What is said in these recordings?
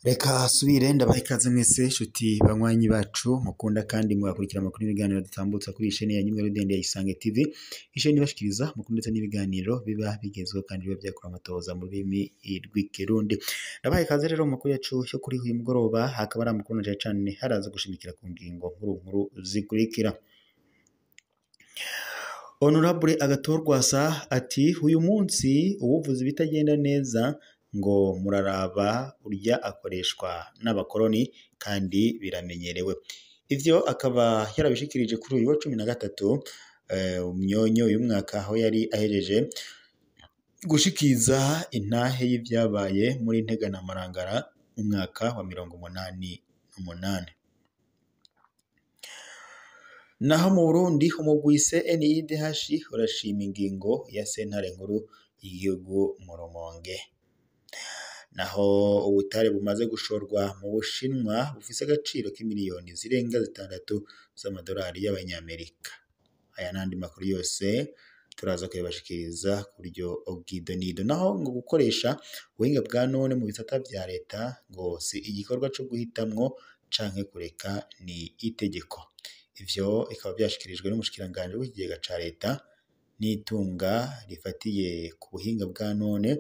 Reka subire ndabaha ikaze mwese nshuti banywanyi bacu mukunda kandi mugakurikira amakuru n'ibiganiro dutambutsa kuri isheni ya Nyumwe Rudende ya Isange TV, isheni ibashikiriza amakuru ndetse n'ibiganiro biba bigezweho kandi biba byakora amatohoza mu rurimi rw'ikirundi. Ndabaha ikaze rero mu makuru yacu yo kuri uyu mugoroba, hakaba ari amakuru na cane haraza gushimikira ku ngingo nkuru nkuru zikurikira. Honorable Agathon Rwasa ati uyu munsi uwuvuze ibitagenda neza ngo muraraba urya akoreshwa n'abakoroni kandi biramenyerewe. Ivyo akaba yarabishikirije kuri uyu wa 13 Myonyo uyu mwaka, aho yari ahejeje gushikiza intahe y'ivyabaye muri Ntega na Marangara mu mwaka wa 88. Naho mu Burundi umugwi CNIDH urashima ingingo ya sentare nkuru y'igihugu mu Rumonge. Naho ubutare bumaze gushorwa mu Bushinwa bufise agaciro k'imiliyoni zirenga 6 z'amadolari y'abanyamerika. Aya n'andi makuru yose turaza kuyabashikiriza ku buryo bw'idonido. Naho ngo gukoresha ubuhinga bwa none mu bisata vya leta ngo si igikorwa co guhitamwo canke kureka, ni itegeko. Ivyo bikaba vyashikirijwe n'umushikiranganji w'ikigega ca leta n'itunga rifatiye ku buhinga bwa none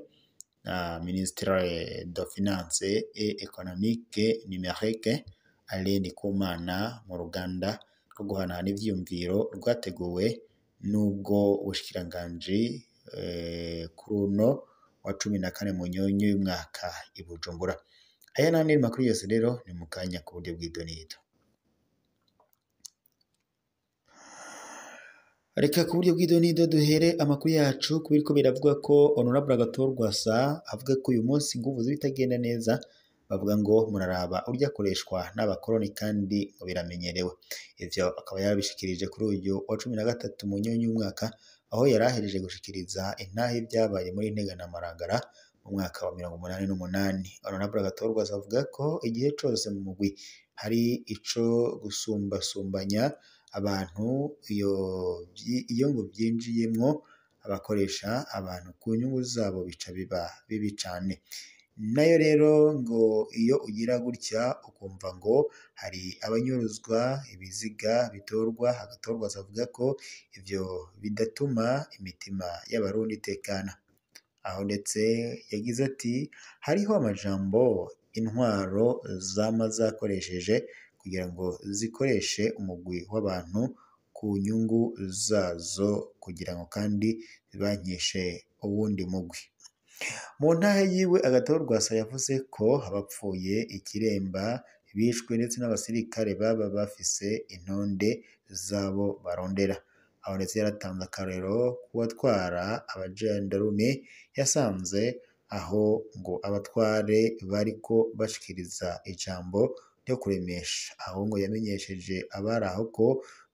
na ministre de finance et économique numérique Alain Ndikumana mu ruganda rwo guhanahana ivyiyumviro rwateguwe n'ubwo bushikiranganji kuri uno wa 14 Munyonyo y'umwaka i Bujumbura. Aya n'andi makuru yose rero ni mu kanya ku buryo bw'idonido. Reka ku buryo bw'idonido duhere amakuru yacu kubiriko biravuga ko Honorable Agathon Rwasa avuga ko uyu munsi nguvuze ibitagenda neza bavuga ngo muraraba urya akoreshwa n'abakoroni kandi ngo biramenyerewe. Ivyo akaba yarabishikirije kuri uyu wa 13 Munyonyo y'umwaka, aho yari ahejeje gushikiriza intahe y'ivyabaye muri Ntega na Marangara mu mwaka wa 88. Honorable Agathon Rwasa avuga ko igihe cose mu mugwi hari ico gusumbasumbanya abantu, iyo ngo vyinjiyemwo abakoresha abantu ku nyungu zabo bica biba bibi cane. Nayo rero ngo iyo ugira gutya ukumva ngo hari abanyuruzwa ibiziga bitorwa, Agathon Rwasa avuga ko ivyo bidatuma imitima y'abarundi itekana. Aho ndetse yagize ati hariho amajambo intwaro zama zakoresheje kugira ngo zikoreshe umugwi w'abantu ku nyungu zazo, kugira ngo kandi zibankishe uwundi mugwi. Mu ntahe yiwe Agathon Rwasa yavuze ko abapfuye ikiremba bishwe ndetse n'abasirikare baba bafise intonde zabo barondera. Aho ndetse yaratanze akarorero k'uwatwara abagendarume yasanze aho ngo abatware bariko bashikiriza ijambo ryo kuremesha, aho ngo yamenyesheje abari aho ko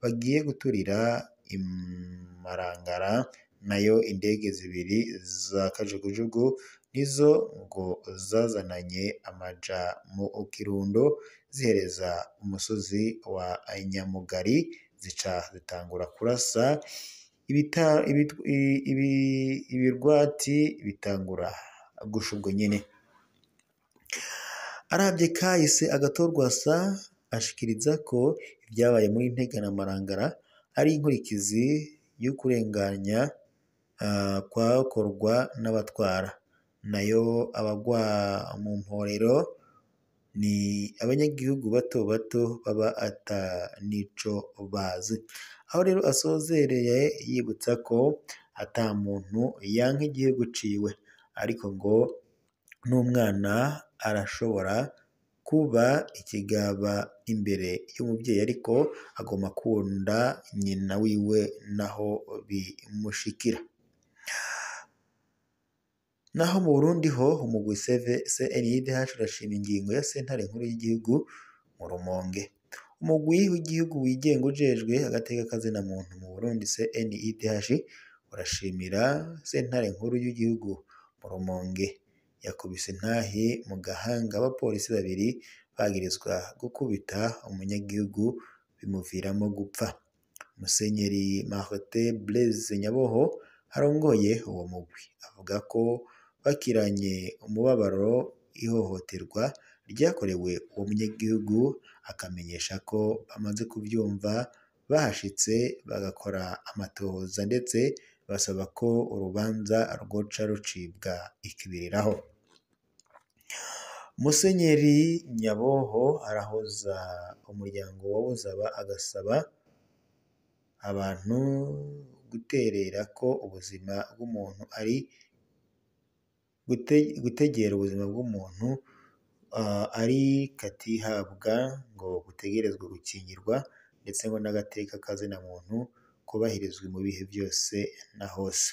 bagiye guturira imarangara, nayo indege zibiri za kajugujugu nizo ngo zazananye amaja mu Kirundo zihereza umusozi wa Nyamugari, zica zitangura kurasa ibirwati bitangura gusha ubwo nyene. Aravye kahise Agathon Rwasa ashikiriza ko ivyabaye muri Ntega na Marangara ari inkurikizi y'ukurenganya kwakorwa n'abatwara. Nayo abagwa mu mporero ni abanyagihugu bato bato baba ata nico bazi. Aho rero asozereye yibutsa ko ata muntu yanka igihugu ciwe, ariko ngo n'umwana arashobora kuba ikigaba imbere y'umuvyeyi, ariko agomba kunda nyina wiwe naho bimushikira. Naho mu Burundi ho umugwi CNIDH urashima ingingo ya sentare nkuru y'igihugu mu Rumonge. Umugwi w'igihugu wigenga ujejwe agateka kazina muntu mu Burundi CNIDH urashimira sentare nkuru y'igihugu mu Rumonge yakubise intahe mu gahanga abapolisi babiri bagirizwa gukubita umunyagihugu bimuviramo gupfa. Musenyeri Martin Blaise Nyaboho arongoye uwo mugwi avuga ko bakiranye umubabaro ihohoterwa ryakorewe uwo munyagihugu, akamenyesha ko bamaze kuvyumva bahashitse bagakora amatohoza ndetse basaba ko urubanza rwoca rucibwa ikibiriraho. Musenyeri Nyaboho arahoza umuryango wa Buzaba agasaba abantu guterera ko ubuzima bw'umuntu ari gutegera ubuzima bw'umuntu ari katihabwa ngo butegerezwe gukingirwa ndetse ngo n'agateka kazina muntu kubahirizwe mu bihe byose na hose.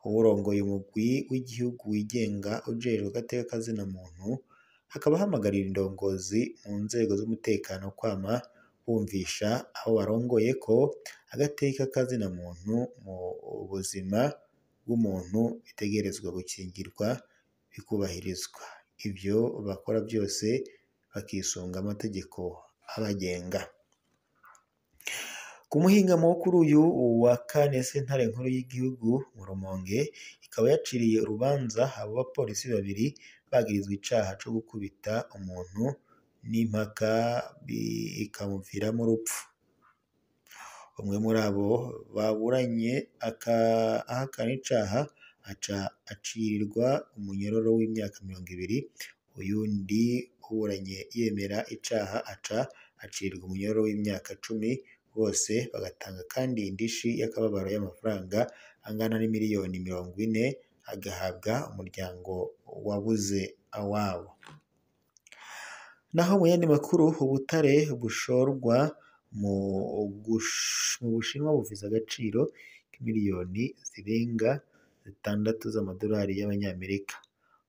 Uwurongoye umugwi w'igihugu wigenga ujejwe agateka kazina muntu akaba ahamagarira indongozi mu nzego z'umutekano kwama bumvisha abo barongoye ko agateka kazina muntu mu buzima bw'umuntu bitegerezwa gukingirwa bikubahirizwa, ivyo bakora byose bakisunga amategeko abagenga. Ku muhingamo wo kuri uyu wa kane, sentare nkuru y'igihugu mu Rumonge ikaba yaciriye urubanza abo bapolisi babiri bagirizwa icaha co gukubita umuntu n'impaka ikamuviramo urupfu. Umwe muri abo baburanye ahakana icaha aca acirirwa umunyororo w'imyaka 20, uyundi uburanye yemera icaha aca acirirwa umunyororo w'imyaka 10, bose bagatanga kandi indishi y'akababaro y'amafaranga angana n'imiliyoni 40 agahabwa umuryango wabuze awabo. Naho mu yandi makuru, ubutare bushorwa mu Bushinwa bufise agaciro k'imiliyoni zirenga 6 z'amadolari y'abanyamerika.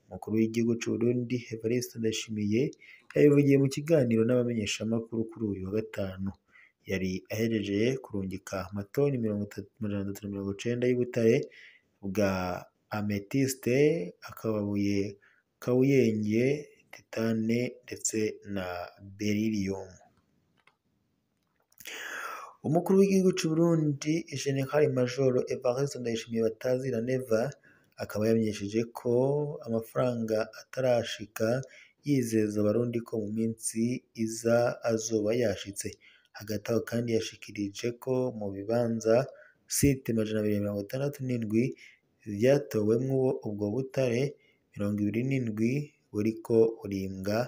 Umukuru w'igihugu c'Uburundi Evariste Ndayishimiye yabivugiye mu kiganiro n'abamenyeshamakuru kuri uyu wa gatanu. Yari ahejeje kurungika amatoni 390 y'ubutare bwa ametiste, akabuye kawuyenge, titane ndetse na beryllium. Umukuru w'igihugu c'Uburundi General Major Evariste Ndayishimiye Batazira Neva akaba yamenyesheje ko amafaranga atarashika, yizeza abarundi ko mu minsi iza azoba yashitse. Hagati aho kandi yashikirije ko mu bibanza site 267 vyatowemwo ubwo butare, 27 buriko burimbwa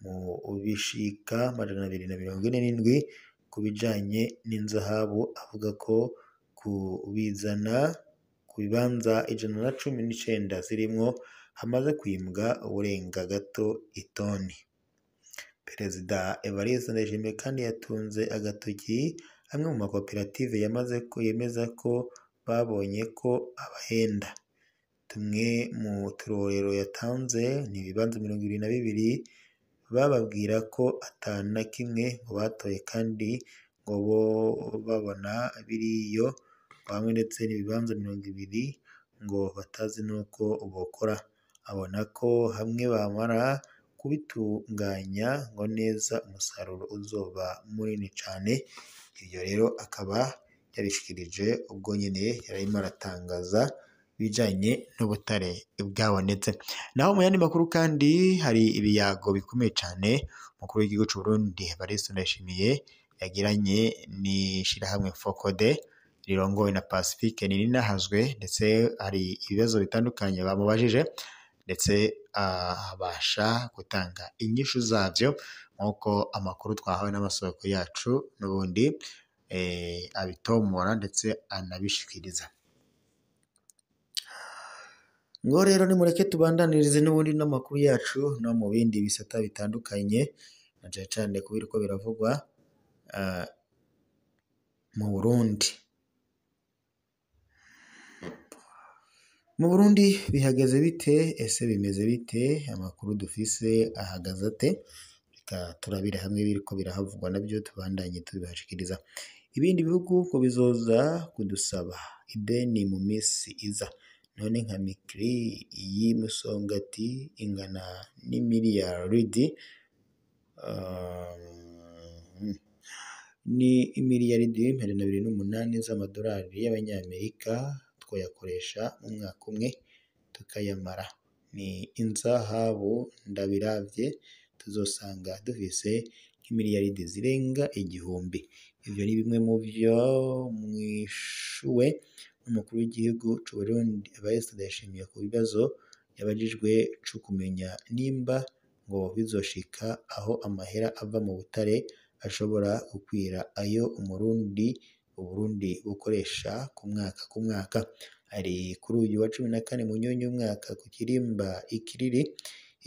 mu bishika 247 ku bijanye n'inzahabu, avuga ko kubizana ku bibanza 119 zirimwo hamaze kwimbwa uburenga gato itoni. Perezida Evariste Ndayishimiye kandi yatunze agatoki amwe mu makoperative yemeza ko babonye ko abahenda. Tumwe mu turorero yatanze ni ibibanza 22 bababwira ko ata na kimwe ngo batoye kandi ngo bo babona biriyo, hamwe ndetse n'ibibanza 20 ngo batazi n'uko bokora. Abona ko hamwe bamara kubitunganya ngo neza umusaruro uzoba munini cane. Ivyo rero akaba yabishikirije ubwo nyene yararimo aratangaza ibijanye n'ubutare bwabonetse. Naho mu yandi makuru kandi hari ibiyago bikomeye cane umukuru w'igihugu c'Uburundi Evariste Ndayishimiye yagiranye n'ishirahamwe FOCODE rirongowe na Pacifique Nininahazwe, ndetse hari ibibazo bitandukanye bamubajije ndetse abasha gutanga inyishu zavyo nk'uko amakuru twahawe n'amasoko yacu n'ubundi abitomora ndetse anabishikiriza. Ngo rero nimureke tubandanirize n'ubundi n'amakuru yacu no mu bindi bisata bitandukanye, na cane cane ku biriko biravugwa mu Burundi. Mu Burundi bihagaze bite? Ese bimeze bite? Amakuru dufise ahagaze ate? Reka turabire hamwe biriko birahavugwa nabyo tubandanye tubibashikiriza. Ibindi bihugu ngo bizoza kudusaba ideni mu misi iza. None nka mikiri y'imusongati ingana n'imiliyaridi Ni imiliyaridi 208 z'amadolari y'abanyamerika, twoyakoresha mu mwaka umwe tukayamara. Ni inzahabu ndabiravye tuzosanga dufise nk'imiliyaridi zirenga 1000. Ivyo ni bimwe mu vyo mwishuwe n'umukuru w'igihugu c'Uburundi Evariste Ndayishimiye ku bibazo yabajijwe co kumenya nimba ngo bizoshika aho amahera ava mu butare ashobora gukwira ayo Uburundi bukoresha ku mwaka ku mwaka. Ari kuri uyu wa 14 Munyonyo umwaka ku kirimba Ikiriri,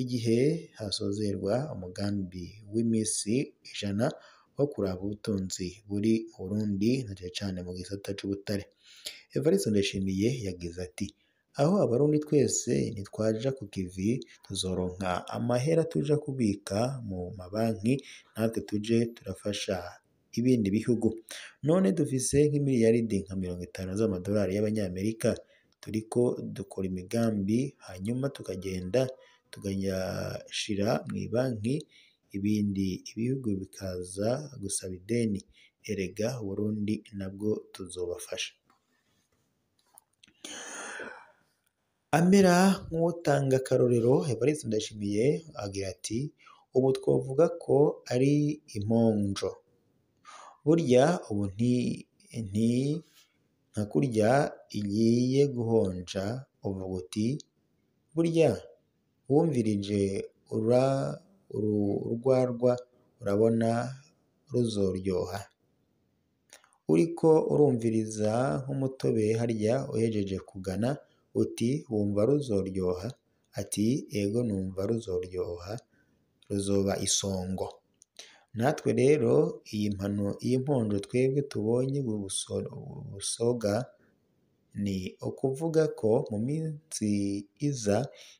igihe hasozerwa umugambi w'imisi 100 wo kuraba ubutunzi buri mu Burundi na cane cane mu gisata c'ubutare. Evariste Ndayishimiye yagize ati: aho abarundi twese nitwaja ku kivi tuzoronka amahera tuja kubika mu mabanki, natwe tuje turafasha ibindi bihugu. None dufise nk'imiliyaridi nka 50 z'amadolari y'abanyamerika, turiko dukora imigambi hanyuma tukagenda tukayashira mw'ibanki, ibindi ibihugu bikaza gusaba ideni. Erega Uburundi nabwo tuzobafasha. Amera nk'uwutanga akarorero, Evariste Ndayishimiye agira ati: ubu twovuga ko ari imponjo. Burya ubu nti nka kurya igiye guhonja, uvuga uti burya wumvirije urwarwa urabona ruzoryoha. Uriko urumviriza nk'umutobe harya uhejeje kugana, uti wumva ruzoryoha? Ati ego numva ruzoryoha, ruzoba isongo. Natwe rero iyi mponjo twebwe tubonye busoga, ni ukuvuga ko mu minsi iza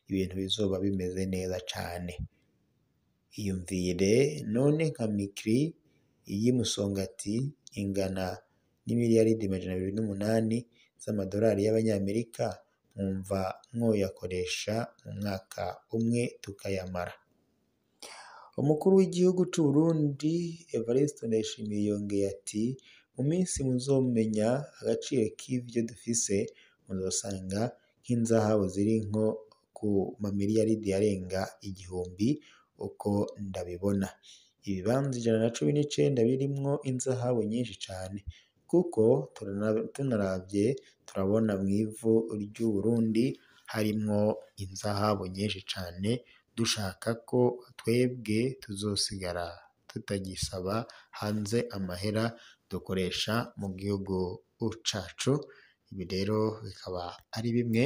ibintu bizoba bimeze neza cane. Iyumvire none nka mikri y'imusongati ingana n'imiliyaridi 208 z'amadolari y'abanyamerika, mwumva mwoyakoresha mu mwaka umwe tukayamara. Umukuru w'igihugu c'Uburundi Evariste Ndayishimiye yongeye ati: mu minsi muzomenya agaciro k'ivyo dufise, muzosanga nk'inzahabu ziri nko ku mamiliyaridi arenga 1000 uko ndabibona. Ibibanza 119 birimwo inzahabu nyinshi cane, kuko tunaravye turabona mw'ivu ry'Uburundi harimwo inzahabu nyinshi cane, dushaka ko twebwe tuzosigara tutagisaba hanze amahera dukoresha mu gihugu cacu. Ibi rero bikaba ari bimwe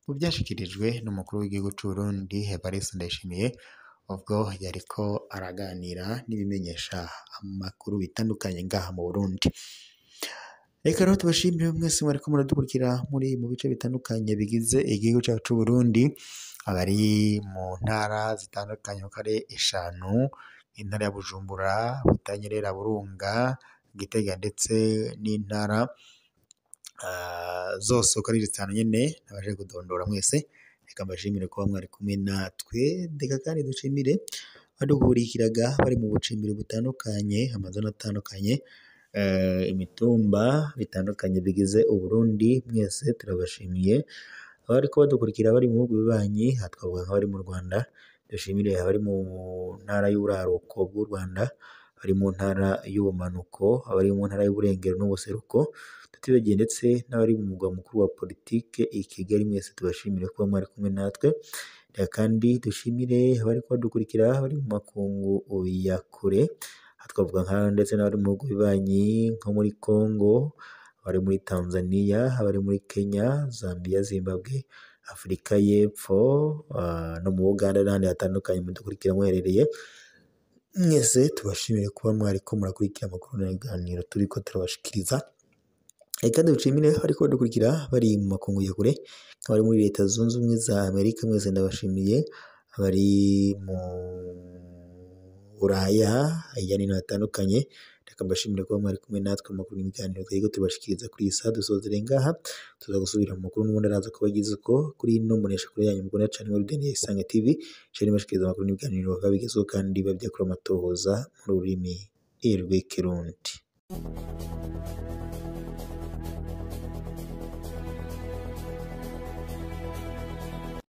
mu vyashikirijwe n'umukuru w'igihugu c'Uburundi Evariste Ndayishimiye, ubwo yariko araganira n'ibimenyesha amakuru bitandukanye ngaha mu Burundi. Reka rero tubashimire mwese mwariko muradukurikira muri mu bice bitandukanye bigize igihugu cacu c'Uburundi, abari mu ntara zitandukanye uko ari 5, intara ya Bujumbura, Butanyerera, Burunga, Gitega ndetse n'intara zose uko ari 5 nyene nabashije kudondora mwese. Reka mbashimire kuba mwari kumwe natwe, reka kandi dushimire abadukurikiraga bari mu bucimbiri butandukanye, amazone atandukanye, imitumba bitandukanye bigize Uburundi, mwese turabashimiye. Abariko badukurikira bari mu bihugu bibanyi, aha twavuga nk'abari mu Rwanda, dushimire abari mu ntara y'uburaruko bw'u Rwanda, abari mu ntara y'ubumanuko, abari mu ntara y'uburengero n'ubuseruko, tutibagiye ndetse n'abari mu mugwa mukuru wa politike i Kigali, mwese tubashimire kuba mwari kumwe natwe. Reka kandi dushimire abariko badukurikira bari mu makungu ya kure, aha twavuga nka ndetse n'abari mu bihugu bibanyi nko muri Congo, abari muri Tanzania, abari muri Kenya, Zambia, Zimbabwe, Afurika y'Epfo, no mu Buganda n'ahandi hatandukanye mudukurikira muherereye. Mwese tubashimire kuba mwariko murakurikira amakuru n'ibiganiro turiko turabashikiriza. Reka dushimire abariko badukurikira bari mu makungu ya kure, abari muri Leta Zunze Ubumwe za Amerika, mwese ndabashimiye, abari mu Buraya hirya no hino hatandukanye, reka mbashimire kuba mwari kumwe natwe mu makuru n'ibiganiro turiko tubashikiriza kuri iyi saha. Dusozereye ngaha, tuza gusubira mu makuru n'ubundi araza kubagiza uko kuri ino mboneshakure yanyu mukunda cane muri Deni Isange TV, cari bashikiriza amakuru n'ibiganiro bikaba bigezweho kandi bavyakura amatohoza mu rurimi rw'ikirundi.